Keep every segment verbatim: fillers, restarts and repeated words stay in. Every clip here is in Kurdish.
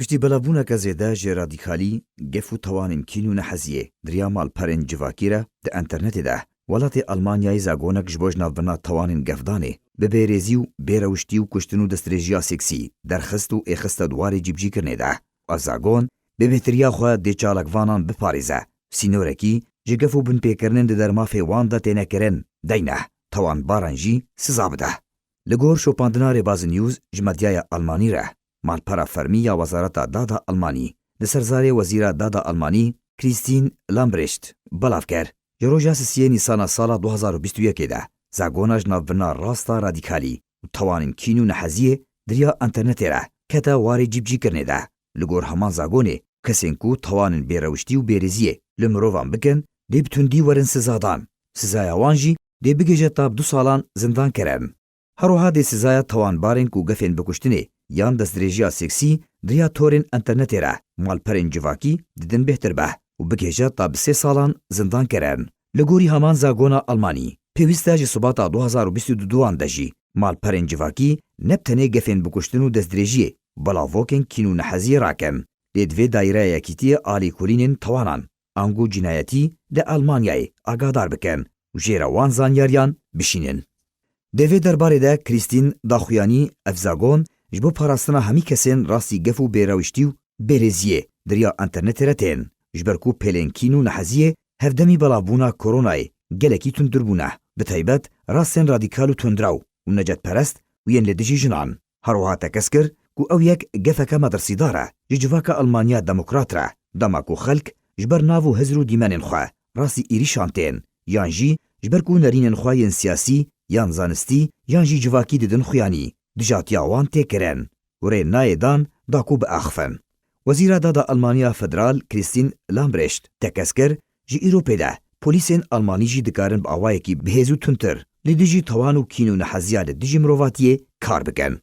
Piştî belavbûneke zêde ji radîkalî, gef û tawanên kîn û neheziyê di riya malperên civakî re di înternetê de, welatê Almanyayê zagonek ji bo ji navbirina tawanên gefdanê, bi bêrêzî û bêrewiştî û kuştin û destdirêjiya seksî derxist û êxiste di warê cîbicîkirinê de. Ev zagon bi bêhtirîya xwe dê çalakvanan biparêze, sînorekî ji gef û binpêkirinên di dermafê wan de têne kirin, deyne, tawanbaran jî siza bide. Li gor şopandina Rêbazî News ji medyaya Almanî re, malpera fermî ya Wezareta Dada Almanî, li ser zarê Wezîra Dada Almanî, Christine Lambrecht, belav kir, ji roja sisiyê Nîsana sala du hazar û bîst û yekê de, zagona ji navbirina rasta radîkalî û tawanên kîn û neheziyê di riya înternetê re kete warê cîbicîkirinê de. Li gor heman zagonê, kesên ku tawanên bêrewiştî û bêrêziyê li mirovan bikin, dê bi tundî werin sizadan. Sizaya wan jî dê bigihîje ta bi du salan zindankirin. Her wiha dê sizaya tawanbarên ku gefên bikuştinê yan destdirêjiya seksî di riya torên înternetê re malperên civakî didin bêhtir be û bigihîje ta bi sê salan zindankirin. Li gorî heman zagona Almanî, pêwîst e ji Sibata du hazar û bîst û duan de jî malperên civakî ne bi tenê gefên bikuştin û destdirêjiyê, belavokên kîn û neheziyê rakin, lê divê Daîreya Yekîtiyê a Lêkolînên Tawanan, ango Cinayetî, li Almanyayê agahdar bikin û jê re wan zanyariyan bişînin. Di vê derbarê de Krîstîn daxuyanî ev zagon ji bo parastina hemî kesên rastî gef û bêrewiştî û bêrêziyê di riya înternetê re tên, ji ber ku pêlên kîn û neheziyê hevdemî belavbûna koronayê gelekî tundtir bûne, bi taybet rastên radîkal û tundrew û necetperest û yên li dijî jinan. Her wiha tekez kir ku ew yek gefeke metirsîdar e ji civaka Almanya demokrat re, dema ku xelk ji ber nav û hizr û dîmenên xwe rastî êrîşan tên, yan jî ji ber ku nerînên xwe yên siyasî, yan zanistî, yan jî civakî didin xuyanî, dijatiya wan tê kirin û rê nayê dan da ku biaxifin. Wezîra Dada Almanya Federal Christine Lambrecht tekez kir, ji îro pê de polîsên Almanî jî dikarin bi awayekî bihêz û tundtir li dijî tawan û kîn û neheziya li dijî mirovatiyê kar bikin.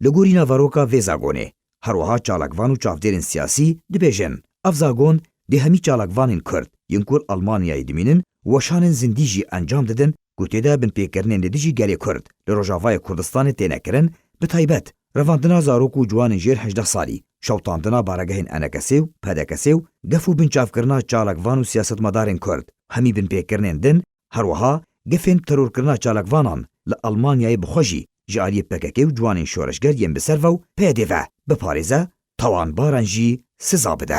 Li gorî naveroka vê zagonê, her wiha çalakvan û çavdêrên siyasî dibêjin, ev zagon dê hemî çalakvanên Kurd yên ku li Almanyayê dimînin û weşanên zindî jî encam didin ku tê de binpêkirinên li dijî gelê Kurd li Rojavayê Kurdistanê têne kirin, bi taybet revandina zarok û ciwanên jêr hejdeh salî, şewitandina baregehên ENKSê û PDKSê û gef û binçavkirina çalakvan û siyasetmedarên Kurd, hemî binpêkirinên din, her wiha gefên terorkirina çalakvanan li Almanyayê bi xwe jî ji aliyê PKK û ciwanên şoreşger yên bi ser ve û PYD ve biparêze, tawanbaran jî siza bide.